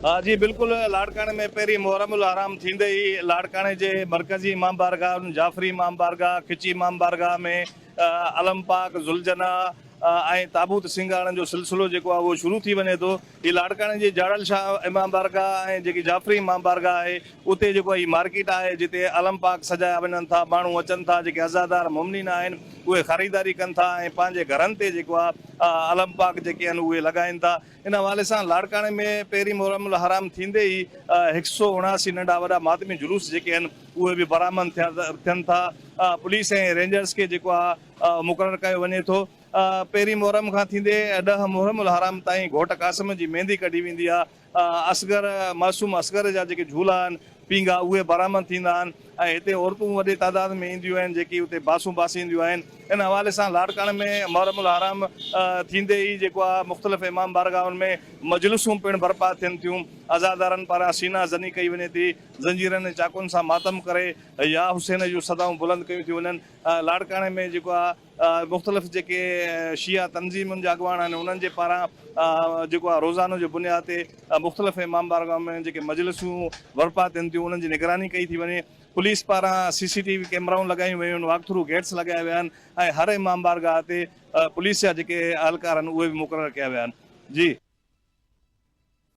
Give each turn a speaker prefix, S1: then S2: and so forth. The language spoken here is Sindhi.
S1: جي بلڪل لاڙڪاڻي ۾ پهرين محرم الحرام ٿيندي ئي لاڙڪاڻي جي مرڪزي امام بارگاهن جعفري امام بارگاهه، کچي امام بارگاهه ۾ علم پاڪ، ذوالجناح ۽ تابوت سينگارڻ جو سلسلو جيڪو آهي اهو شروع ٿي وڃي ٿو. هي لاڙڪاڻي جي جاڙل شاهه امام بارگاهه ۽ جيڪي جعفري امام بارگاهه آهي اتي جيڪو هي مارڪيٽ آهي جتي علم پاڪ سجايا وڃن ٿا، ماڻهو اچن ٿا جيڪي عزادار مومنين آهن اهي خريداري ڪن ٿا ۽ پنهنجي گهرن تي جيڪو آهي علم پاڪ جيڪي آهن اهي لڳائين ٿا. ان حوالي سان لاڙڪاڻي ۾ پهرين محرم الحرام ٿيندي ئي هڪ سئو 79 ننڍا وڏا ماتمي جلوس جيڪي آهن اهي به برآمد ٿين ٿا. پوليس ۽ رينجرز کي جيڪو آهي مقرر ڪيو وڃي ٿو. پهرين محرم کان ٿيندي ڏهه محرم الحرام تائين گهوٽ قاسم جي ميندي ڪڍي ويندي آهي. اصغر معصوم اصغر جا جيڪي جهولا آهن پينگها اهي برآمد ٿيندا آهن ۽ هتي عورتون وڏي تعداد ۾ اينديون آهن جيڪي اتي باسون باسينديون آهن ان حوالي سان لاڙڪاڻي ۾ محرم الحرام ٿيندي ئي جيڪو آهي مختلف امام بارگاهن ۾ مجلسون پڻ برپا ٿين ٿيون عزادارن پاران سينا زني ڪئي وڃي ٿي زنجيرن ۽ چاقون سان ماتم ڪري يا حسين جون صدائون بلند ڪيون ٿيون وڃن لاڙڪاڻي ۾ جيڪو آهي مختلف جيڪي شيعا تنظيمن جا اڳواڻ آهن انهن جي پاران جيڪو آهي روزانو جي بنياد تي مختلف امام بارگاهن ۾ جيڪي مجلسون برپا ٿين ٿيون انهن جي نگراني ڪئي ٿي وڃي پوليس پاران سي سي ٽي وي ڪيمرائون لڳايون ويون آهن واڪ ٿرو گيٽس لڳايا ويا آهن ۽ هر امام بارگاهه تي پوليس جا جيڪي اهلڪار آهن اهي به مقرر ڪيا ويا آهن جي.